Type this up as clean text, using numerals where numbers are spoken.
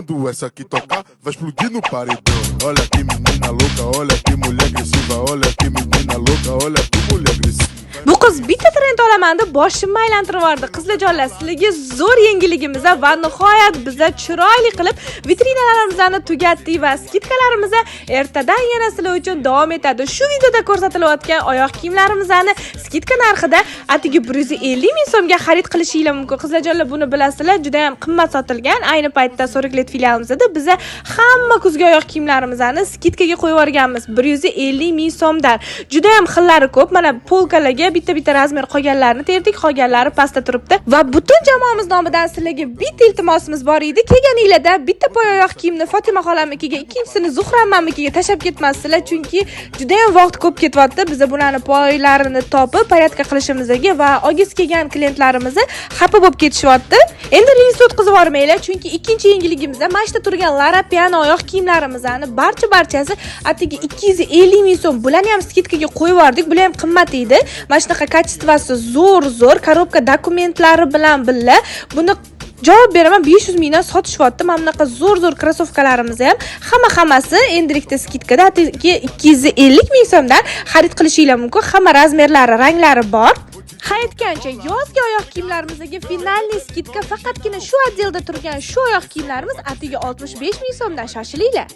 Quando essa aqui tocar, vai explodir no paredão. Olha que menina louca, olha que mulher agressiva, olha que menina louca, olha que mulher agressiva. Bu qiz bitta trend olaman deb boshimni aylantirib yubordi. Qizlarjonlar, sizlarga zo'r yangiligimiz va nihoyat biza chiroyli qilib vitrinalarimizni tugatdik va скидка larimiz ertadan yana sizlar uchun davom etadi. Shu videoda ko'rsatilayotgan oyoq kiyimlarimizni скидка narxida atigi 150 ming so'mga xarid qilishinglar mumkin. Qizlarjonlar, buni bilasizlar, juda ham qimmat sotilgan. Ayni paytda So'riklet filialimizda biza hamma kuzgi oyoq kiyimlarimizni скидка ga qo'yib yuborganmiz 150 ming so'mdan. Juda ham xillari ko'p. Mana, полка larga bitta-bitta размер qolganlarini terdik, qolganlari pastda turibdi. Va butun jamoamiz nomidan sizlarga bitta iltimosimiz bor edi. Kelganinglarda bitta poy oyoq kiyimni Fotima xolamnikiga, ikkinchisini Zuhra ammamnikiga tashlab ketmassizlar, chunki juda ham vaqt ko'p ketyapti. Biza bularni poylarini topib, порядка qilishimizga va olgisi kelgan klientlarimizni xafa bo'lib ketishyapti. Endi reels o'tkazib yubormanglar, chunki ikkinchi yangiligimizda mana shu turgan Loro Piana oyoq kiyimlarimizni barcha barchasi atigi 250 ming so'm. Bularni ham скидка ga qo'yib yubordik. Bular ham qimmat edi. Mana shunaqa качество si zo'r zo'r, коробка dokumentlari bilan birga buni, javob beraman, 500 mingdan sotishyapti. Mana bunaqa zo'r zo'r krossovkalarimiz ham hamma hammasi endilikda скидка da atigi 250 ming so'mdan xarid qilishinglar mumkin. Hamma размер lari, ranglari bor. Ha, aytgancha, yozgi oyoq kiyimlarimizga финальный скидка, faqatgina shu отдел da turgan shu oyoq kiyimlarimiz atigi 65 ming so'mdan. Shoshilinglar.